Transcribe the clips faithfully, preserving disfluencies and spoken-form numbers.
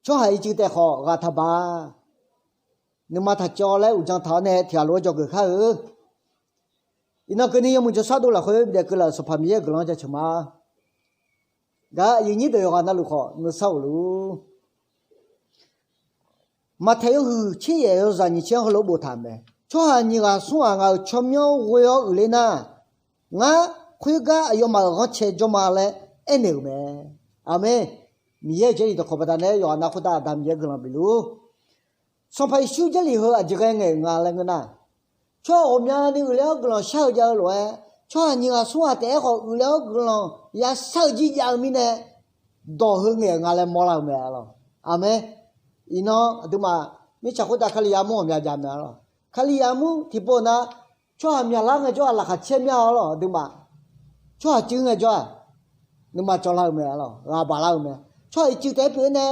tsawrhaq ircuf taef khawf ghaq taqbaq. Nuima taqcawv laer uqdzan taq-awr nae tiqghaq lof-aer dzawgeuf kar-eu. Iqnan keuvni yawmuiq jawrshar dov lafkhoer bidaef keuv laf-euq Sanqpaq Miqyaer-euq guiqlanq-anr jaceuq ma. Gaq aqyuif nyir deuq yawqghaq navluf khawf nuisar of luf-ur. Maqtaeq yawhuiq tser yaef yawzaq nyiq tser-anr heulof-aer boftaq-euq mae. Tsawrhaq nyiq ghaq smr ghaq ngaq-euq tsawrmyanr ghoe-awr uiqler nar, ngar khoergar aqyawfmaf-euq ghanrcae jawr ma laer aernaeq-euq mae. Aqmeq. Miqyaer-euq Jarlif dawqkawq baqdanae yawqghaq nav khoertav Aqda Miqyaer guiqlanq bif luf-ur. Sanqpaq Yeqsur Jarlif heu aqjeq ghae ngaeq nga laer ngeur nar, tsawrhaq ghawqmyani uiqler-awr guiqlanq shar-eu jav-eu lof-aer, tsawrhaq nyiq ghaq smr ghaq taef-aer khawf uiqler-awr guiqlanq yashar-eu jir jav-eu mirnae, dawq heu ngaeq-euq nga laer mawrlar-eu mae arlawq. Aqmeq. Iqnan aqduimaf mirtsaq khoertav Kalizaq mur ghawqmya jav mae arlawq. Kalizaq mur tiqpov nar, tsawrhaq myaqlar ngaejawr-aq laqkhaq caer mya arlawq aqduimaf. Tsawrhaq cuiv ngaejawr-aq, nuima cawvlar-eu mae arlawq, ghaq baqlar-eu mae. Tsawrhaq ircuf taef-aer pyeuf-eu nae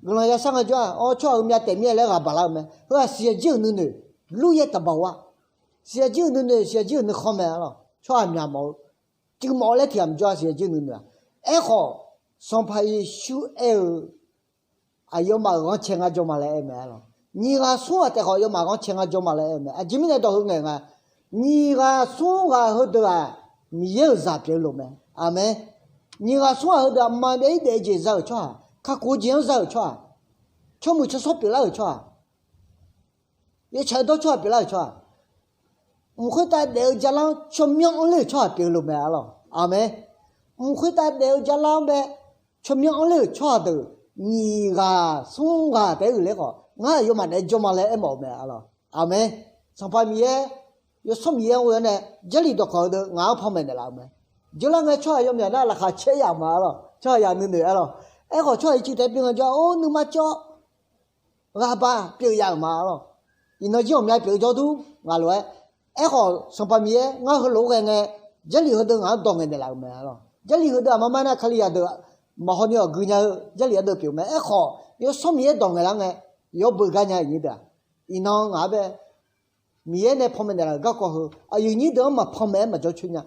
guiqlanq yashar ngaejawr-aq, awr tsawrhaq heumya taef mir-aer laer ghaq baqlar-eu mae. Heu-aq siqyaq jir-euq nuinoeq, lur yaer taqbaq-a. Siqyaq jir-euq nuinoeq, siqyaq jir-euq nuikhanr mae arlawq. Tsawrhaq myaq mawf-eu, cuiv mawf-eu laer tiqghaq maqjawr-a siqyaq jir-euq nuinoeq-aq. Aerkhawf, Sanqpaq Yeqsur aer-eu, aqyawfmaf-euq ghanrcae ngar jawr ma laer aer mae arlawq. Nyiq ghaq smr ghaq taef khawf aqyawfmaf ghanrcae ngar jawr ma laer aer-eu mae. Aqjeq mirnae dawq heu ngaeq nga. Nyiq ghaq smr ghaq heudeuq-aq, Miqyaer-euq zaq pyeuf-eu loq mae. Aqmeq. Nyiq ghaq smr ghaq heudeuq-aq, maqbyav-ir daef-eu jeq za-euq tsawrhaq, kakhof-eu jeq-anr za-euq tsawrhaq, tsawrmuiq tsawrshawr pyeuflar-euq tsawrhaq, yatsaq-eu dawr tsawrhaq pyeuflar-euq tsawrhaq, mq khoertav daef-eu jalar-anr tsawrmyanr anr ler-euq tsawrhaq pyeuf-eu loq mae arlawq. Aqmeq. Mq khoertav daef-eu jalar-anr bae tsawrmyanr anr ler-euq tsawrhaq deuq, nyiq ghaq smr ghaq taef-aer uiqler khawf, ngar aqyawfmaf naeq-aer jawr ma laer aermawf-eu mae arlawq. Aqmeq. Sanqpaq Miqyaer, Yawsanr Miqyaer-anr ghoe-awr nae Jarlif dawqkawq heudeuq ngaq-anr panmaeq naeqlaf-eu mae. Jeular ngae tsawrhaq yawmyaq nar laqkhaq caer yaf ma arlawq, tsawrhaq yaq nuinoeq arlawq. Aerkhawf tsawrhaq ircuf taef-aer pyeuf ngaejawr-aq, or nuima cawv-awr ghaq baq pyeuf yaf-euq ma arlawq. Iqnan jir ghawqmya pyeuf-eu jawrdur ngaq lof-aer. Aerkhawf Sanqpaq Miqyaer ngar heulof-aer ghae ngae, Jarlif heudeuq ngaq-anr dawq ngaeq naeqlaf-euq mae arlawq. Jarlif heudeuq aqma mar nar Kalizaq deuq maqhaw ni-awq gui nya-eu Jarlif ardeuv pyeuf mae. Aerkhawf Yawsanr Miqyaer dawq ngaeqlar ngae, yawbeuq gar nya-euq nyir deuq-aq, iqnan ngaq-anr bae Miqyaer nae panmaeq naeqlaf-euq garkawv heu aqyuif nyir deuq-anr maqpanmaeq-aer maqjawr coer nya.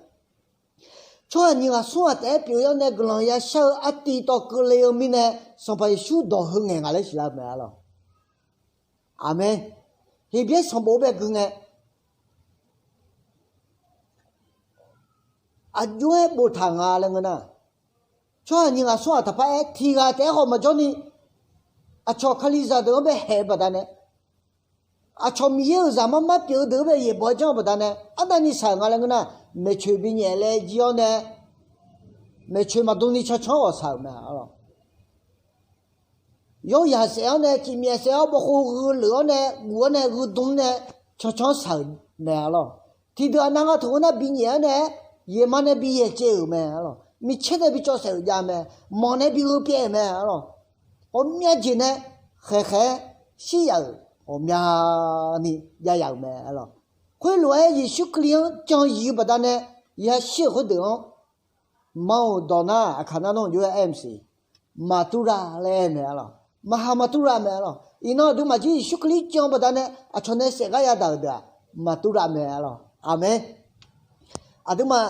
Tsawrhaq nyiq ghaq smr ghaq taef-aer pyeuf-awr nae guiqlanq yashar-eu artiv tawv keuvle-eu mirnae, Sanqpaq Yeqsur dawq heu ngaeq ngaq laer siqlar-eu mae arlawq. Aqmeq. Heqbyaer sanqbof bae gui ngae, aqjox-aer boftaq nga laer ngeur nar, tsawrhaq nyiq ghaq smr ghaq taqpar-aer tiq ghaq taef-aer khawf maqjawr ni, aqcawq Kalizaq deuq-anr bae haeq-eu baqdanae, aqcawq Miqyaer-euq zaqmar mar pyeuf-eu deuq-anr bae yaeqbawq-aer janr-eu baqdanae arnavni shaq-euq nga laer ngeur nar, maeqtsoeq binyaef laer jir-awr nae, maeqtsoeq maqdm ni cancan-anr ghawqshaq-euq mae arlawq. Yawr yaq saef-awr nae cifmyaef saef-awr bawkhov ghuileuf-awr nae guf-awr nae guidm nae cancan-anr shaq-euq mae arlawq. Tiqdeuq aqnav nga taq-eu nar binyaef-awr nae, yaeqma nae bi yaeqcaev-euq mae arlawq. Micaer nae bi cawv saef-euq jav mae. Manq nae bi gheu pyaev-euq mae arlawq. Ghawqmya jeq nae khaeqkhaeq-aer shir yaf-euq ghawqmyani jav yaf-euq mae arlawq. Khoerlof-aer Yeqsur Kali-anr jan yif-eu baqdanae yashir-euq khoerdeuq-anr, ma-euq dawq nar aqkaq nar nanr jov-aer aer maqsiq, maqturra laer aer mae arlawq. Maqhaq maqturra mae arlawq. Iqnan aqduimaf jir Yeqsur Kali jan baqdanae aqcawq nae saef gar yadaq-euq deuq-aq, maqturra mae arlawq. Aqmeq. Aqduimaf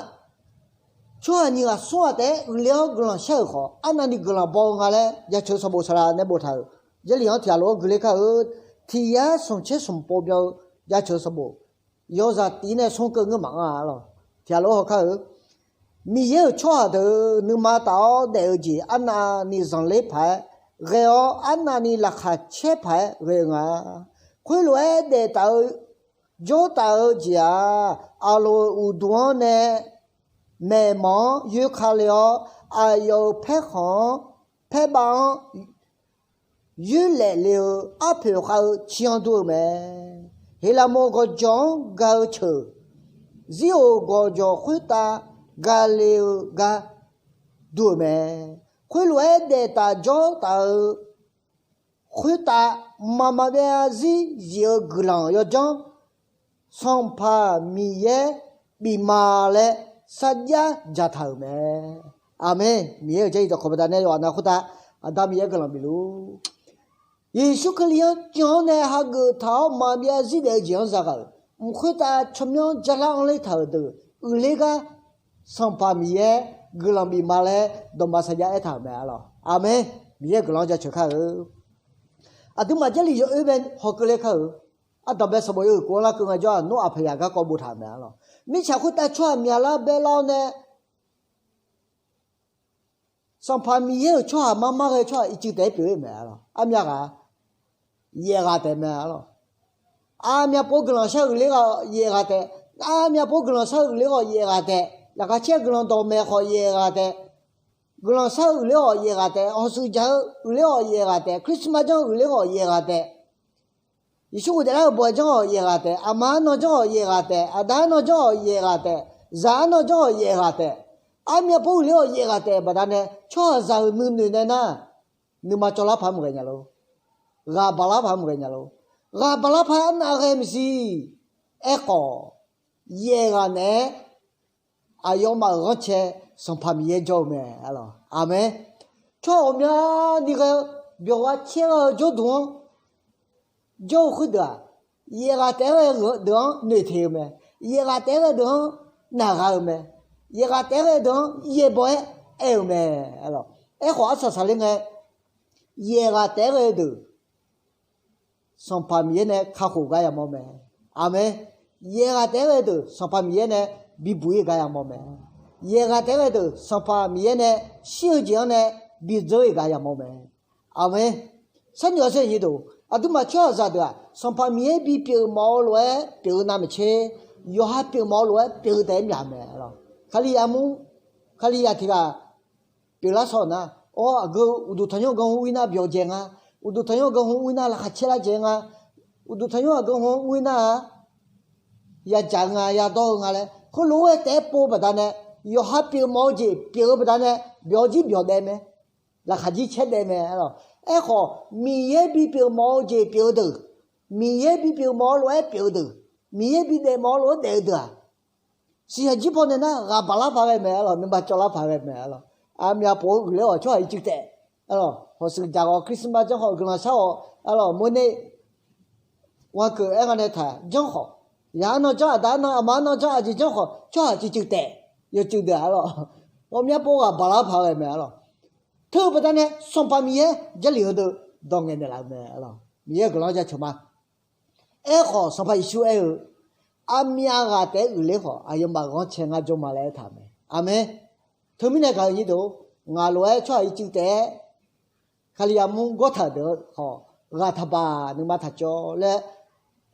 tsawrhaq nyiq ghaq smr ghaq taef-aer uiqler-awr guiqlanq shar-euq khawf, arnavni guiqlanq baw-eu nga laer jaceuq sanqbof saqlaq nae boftaq-euq, Jarlif-anr tiqghaq lof-aer guiqler kar-eu, tiq yar smq tser smq pov byan-eu jaceuq sanqbof, yawzaq tiv nae smr keuv ngeur maqanr-a arlawq. Tiqghaq lof-aer hawkar-eu, Miqyaer-euq tsawrhaq deuq nuima taf-awr daef-eu jeq arnavni zanqler paq-aer ghae-awr, arnavni laqkhaq caer paq-aer ghae-eu nga. Khoerlof-aer daef taf-eu jawr taf-eu jeq-aq, Aqloq-euq uqduq-anr nae maeqmanq-anr yoerka le-awr, aqyawf-euq paerkhanq-anr, paerbav-anr yoerlaef le-eu arpoeq khav-eu ci-anr dur-eu mae. Heqlaqmoq gawqjawq-anr ga-eu ceuq, Zir-oq gawqjawq khoertav ga le-eu gar dur-eu mae. Khoerlof-aer daef taf jawr taf-eu khoertav mqmaq maqbyav zarzir zif-eu guiqlanq yawdzanr Sanqpaq Miqyaer bif ma laer sarjax dzaqtaq-euq mae. Aqmeq. Miqyaer-euq Jarlif dawqkawq baqdanae yawqha nav khoertav Aqda Miqyaer guiqlanq bif luf-ur. Yeqsur Kali-anr jan-awr nae hageuf taq-awr maqbyav zarzir daef-eu jeq-anr zagaq-euq mq khoertav tsawrmyanr jalar anrler taq-euq deuq uiqler gar Sanqpaq Miqyaer guiqlanq bif ma laer dawqma sarjax aertaq-euq mae arlawq. Aqmeq. Miqyaer-euq guiqlanq-anr jaceuq kar-eu aqduimaf Jarlif yawoer bae hawkeuv ler kar-euq. Ardanq bae sanqbof yawhuiq kov-anr larkeuv ngaejawr-aq, Noraq paqyaq garkawv boftaq-euq mae arlawq. Mirtsaq khoertav tsawrhaq myaqlar baelar-awr nae, Sanqpaq Miqyaer-euq tsawrhaq mar mar ghae tsawrhaq ircuf taef-aer pyeuf-ir mae arlawq. Armyav ghaq yaef ghaq taef mae arlawq. Armyav pov guiqlanq shar uiqler ghaq yaef ghaq taef. Armyav pov guiqlanq shar uiqler ghawq yaef ghaq taef. Laqkhaq caer guiqlanq dawqmaeq khawf yaef ghaq taef. Guiqlanq shar uiqler ghawq yaef ghaq taef. Hawshuif dzaq-eu uiqler ghawq yaef ghaq taef. Christmas janr uiqler ghawq yaef ghaq taef. Yeqsur ghofdaef lar-eu baw-aer janr-awq yaef ghaq taef. Aqma arnan janr-awq yaef ghaq taef. Aqda arnan janr-awq yaef ghaq taef. Zaq arnan janr-awq yaef ghaq taef. Armyav pov uiqler ghawq yaef ghaq taef baqdanae tsawrhaqzaq-euq nuinoeq nae nar, nuima cawvlar paq maqghae nya lor. Ghaq baqlar paq maqghae nya lor. Ghaq baqlar paq arnav ghae maqsiq. Aerkhawf, yaef ghaq naeq-aer aqyawfmaf-euq ghanrcae Sanqpaq Miqyaer jawr-eu mae arlawq. Aqmeq. Tsawrhaq ghawqmyani ghae-eu byawq gha caer gha-eu jawrduq-anr jawr-eu khoerdeuq-aq, yaef ghaq taef-aer ghae deuq-anr noeqteq-eu mae. Yaef ghaq taef-aer ghae deuq-anr naq gha-eu mae. Yaef ghaq taef-aer ghae deuq-anr yaeqbawq-aer aer-eu mae. Aerkhawf, arsaq saqler ngae, yaef ghaq taef-aer ghae deuq Sanqpaq Miqyaer nae kakhof gar yamawr mae. Aqmeq. Yaef ghaq taef-aer ghae deuq Sanqpaq Miqyaer nae bibuq-ir gar yamawr mae. Yaef ghaq taef-aer ghae deuq Sanqpaq Miqyaer nae shir-eu jeq-anr nae bidzeur-ir gar yamawr mae. Aqmeq. Sharnoeq aqsur aqnyir deuq, aqduimaf tsawrhaqzaq deuq-aq, Sanqpaq Miqyaer bipyeuf mawf-eu lof-aer pyeuf-eu navmaqtser, yawqha pyeuf mawf-eu lof-aer pyeuf-eu taef-aer myaq mae arlawq. Kalizaq mur, Kalizaq tiqghaq pyeuflar shaw-euq nar, awr, aqgeu uqduq tanqnymr ganr hmr ur-ir nar byawqdzae nga, uqduq tanqnymr ganr hmr ur-ir nar laqkhaq caer lar dzae nga, uqduq tanqnymr aqgeu hmr ur-ir nar-aq, yadzaq-eu nga yadawr-eu nga laer heulof-aer taef-aer pov-eu baqdanae, yawqha pyeuf mawf-eu jeq pyeuf-eu baqdanae, byawq jir byawq daev mae, laqkhaq jir caer daev mae arlawq. Aerkhawf, Miqyaer bipyeuf mawf-eu jeq pyeuf-eu deuq, Miqyaer bipyeuf mawf-eu lof-aer pyeuf-eu deuq, Miqyaer bidaef mawf-eu lof-aer daef-eu deuq-aq, siqyaq jir pawnae nar ghaq baqlar paq ghae mae arlawq. Nuima cawvlar paq ghae mae arlawq. Aqmyav pov-eu uiqler ghawq tsawrhaq ircuf taef arlawq. Hawshuif dzaq ghawq Christmas janr khawf guiqlanq shar ghawq arlawq. Moerner wan keuv aer nga nae taq janr khawf, yaq arnan janr, aqda arnan, aqma arnan janr, aqjeq janr khawf tsawrhaq civcuf taef, yawcuf deuq arlawq. Ghawqmya pov ghaq baqlar paq ghae mae arlawq. Teu-eu baqdanae Sanqpaq Miqyaer Jarlif heudeuq dawq ngaeq naeqlaf-eu mae arlawq. Miqyaer-euq guiqlanq jaceuq ma. Aerkhawf, Sanqpaq Yeqsur aer-eu, aqmyav ghaq taef-aer uiqler khawf aqyawfmaf ghanrcae ngar jawr ma laer aertaq-euq mae. Aqmeq. Teumirnae gaq-euq nyir deuq, ngaq lof-aer tsawrhaq ircuf taef-aer Kalizaq mur gawr taq-euq deuq khawf, ghaq taqbaq nuima taqcawv laer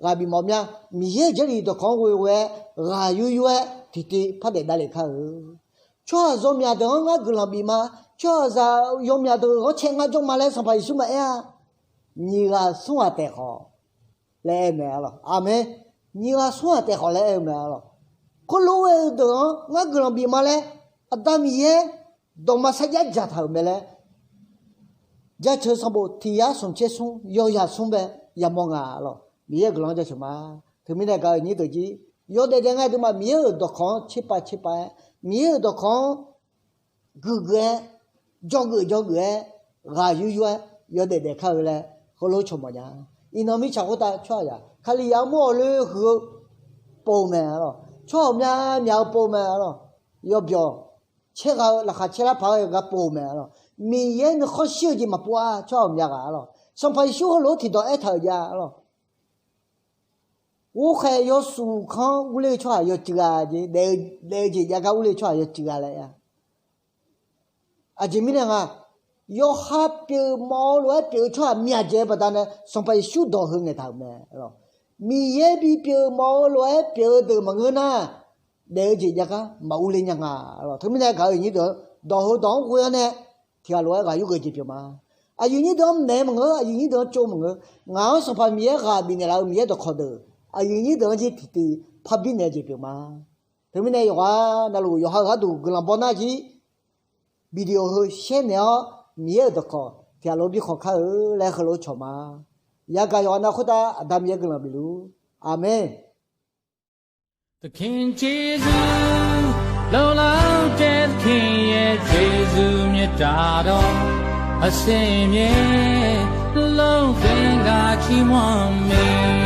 ghaq bif mawf mya. Miqyaer-euq Jarlif dawqkawq-anr ghoe ghoe-aer, ghaq yur yur-aer tiqtiv par daef davlef kar-eu. Tsawrhaqzaq yawmyaq deuq-anr ngar guiqlanq bif ma. Tsawrhaqzaq yawmyaq deuq ghanrcae ngar jawr ma laer Sanqpaq Yeqsur maqaer-a. Nyiq ghaq smr ghaq taef khawf laer aer-eu mae arlawq. Aqmeq. Nyiq ghaq smr ghaq taef khawf laer aer-eu mae arlawq. Khoerlof-aer deuq-anr ngar guiqlanq bif ma laer Aqda Miqyaer dawqma sarjax dzaqtaq-euq mae laer Jaceuq sanqbof tiq yar smq tser smr yawzaq smr bae yamawr nga arlawq. Miqyaer-euq guiqlanq-anr jaceuq ma. Teumirnae gaq-euq nyir deuq jir, yawdaef daef ngae aqduimaf Miqyaer-euq dawqkawq-anr tserpav tserpav-aer, Miqyaer-euq dawqkawq-anr guiqguiq-aer, dzawgeuf dzawgeuf-aer, ghaq yur yur-aer yawdaef daef kar-eu laer heulof-aer cawq mawf nya. Iqnan mirtsaq khoertav tsawrhaqzaq Kalizaq armur awqloe huiq-eu pov mae arlawq. Tsawrhaq myavmyaq-eu pov mae arlawq. Yawbyawq caergha-eu laqkhaq caerlar paq-aer gar pov mae arlawq. Miqyaer nuikhanr shir-eu jeq maqpov-a tsawrhaq myavghaq arlawq. Sanqpaq Yeqsur heulof-aer tiqdawq aertaq-euq jav arlawq. Ghovkhaeq yawshuif kanr urler-eu tsawrhaq yawcuiv gha jeq, daef-eu jeq jav gar urler-eu tsawrhaq yawcuiv gha laer-a. Aqjeq mirnae nga, yawqha pyeuf mawf-eu lof-aer pyeuf-eu tsawrhaq myaq dzaeq-eu baqdanae Sanqpaq Yeqsur dawq heu ngaeqtaq-euq mae. Miqyaer bipyeuf mawf-eu lof-aer pyeuf-eu deuq maqngeur nar, daef-eu jeq jav gar maq urler nya nga. Teumirnae gaq-euq nyir deuq-anr dawq heu dawq-anr ghoe-awr nae tiqghaq lof-aer ghaq yurgeuf jeq pyeuf ma. Aqyuif nyir deuq-anr naeq maqngeur, aqyuif nyir deuq-anr tsov maqngeur, ngaq-anr Sanqpaq Miqyaer ghaq bifnaeq laf-eu Miqyaer dawqkawq deuq, aqyuif nyir deuq-anr jir tiqtiv par bifnaeq-eu jeq pyeuf ma. Teumirnae yawqghaq navluf yawqha-euq gharduq guiqlanq baw nar jir, video heu shaer naeq-awr Miqyaer-euq dawqkawq tiqghaq lof-aer bi khawq kar-eu laer heulof-aer cawq ma. Yagaq yawqghaq nav khoertav Aqda Miqyaer guiqlanq bifluf-ur. Aqmeq. သခင်ယေရှု လုံလောက်တဲ့ သခင်ရဲ့ ကျေးဇူးမြတ်တာတော် အစဉ်အမြဲ လုံးသင်္ကာချီးမွမ်းမည်